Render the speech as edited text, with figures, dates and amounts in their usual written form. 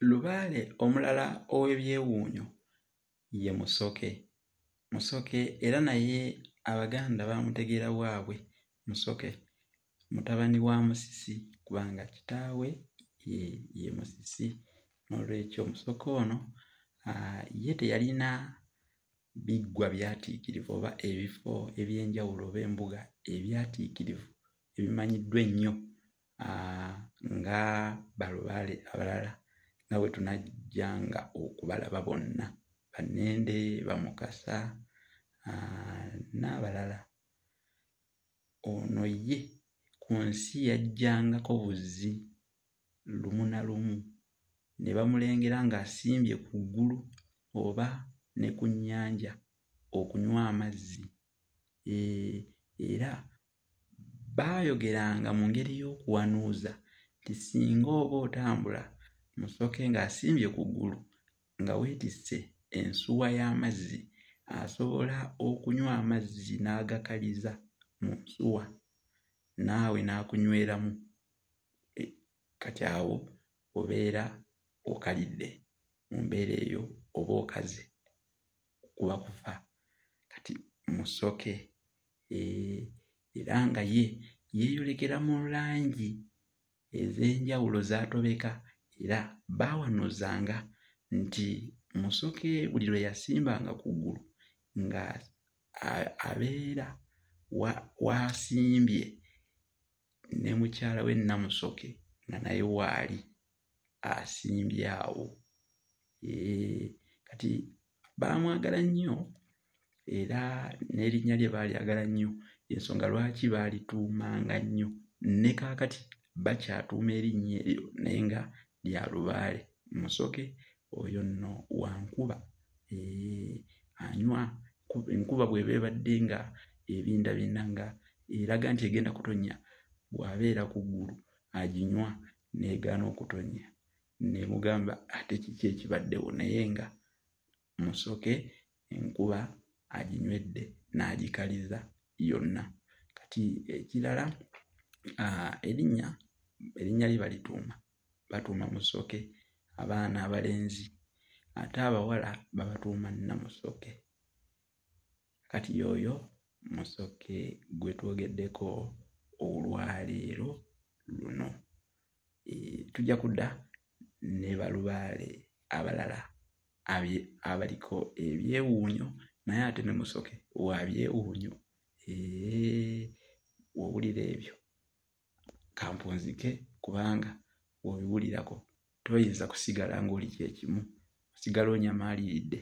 Lubaale omulala ow'ebyewuunyo ye Musoke. Musoke era naye Abaganda baamutegeera bwabwe. Musoke mutabani wa Musisi kubanga kitaawe ye Musisi. Noolwekyo Musoke ono ye teyalina biggwa byatiikirivu oba ebifo eby'enjawulo oba embuga ebyatiikirivu ebimanyiddwa ennyo nga balubaale abalala nga bwe tunajjanga okubalaba bonna, Bannende, Bamukasa n'abalala. Ono ye ku nsi yajjangako buzzi lumu na lumu ne bamulengera ng'asimbye ku ggulu oba ne ku nnyanja okunywa amazzi. Era baayogeranga mu ngeri y'okuwanuuza nti singa oba otambula Musoke ng'asimbye ku ggulu nga weetisse ensuwa y'amazzi, asobola okunywa amazzi n'agakaliza mu nsuwa naawe n'akunyweramu. Kati awo obeera okalidde mu mbeera eyo oba okaze kuba kufa. Kati Musoke era nga ye yeeyolekera mu langi ez'enjawulo z'atobeka era baawanuuzanga nti Musoke buli lwe yasimbanga ku ggulu nga abeera w'asimbye ne mukyala we Namusoke nga naye waali asimbye awo. Kati baamwagala nnyo era n'erinnya lye baalyagala nnyo, y'ensonga lwaki baalituumanga nnyo ne kaakati bakyatuuma erinnya eryo naye nga lya lubaale. Musoke oyo nno wa nkuba, anywa enkuba bw'eba ebadde nga ebindabinda nga eraga nti egenda kutonnya, bw'abeera ku ggulu aginywa n'egaana okutonnya ne mugamba ate kiki ekibaddewo, naye nga Musoke enkuba aginywedde n'agikaliza yonna. Kati ekirala erinnya lye balituuma, batuuma Musoke abaana abalenzi ate abawala babatuuma Namusoke. Kati y'oyo Musoke gwe twogeddeko olwaleero luno. Tujja kudda ne balubaale abalala abaliko ebyewuunyo naye ate ne Musoke wa byewuunyo. Bw'owulira ebyo kampunzike kubanga bw'obiwulirako toyinza kusigala ng'oli kye kimu, osigala onyamaaliridde.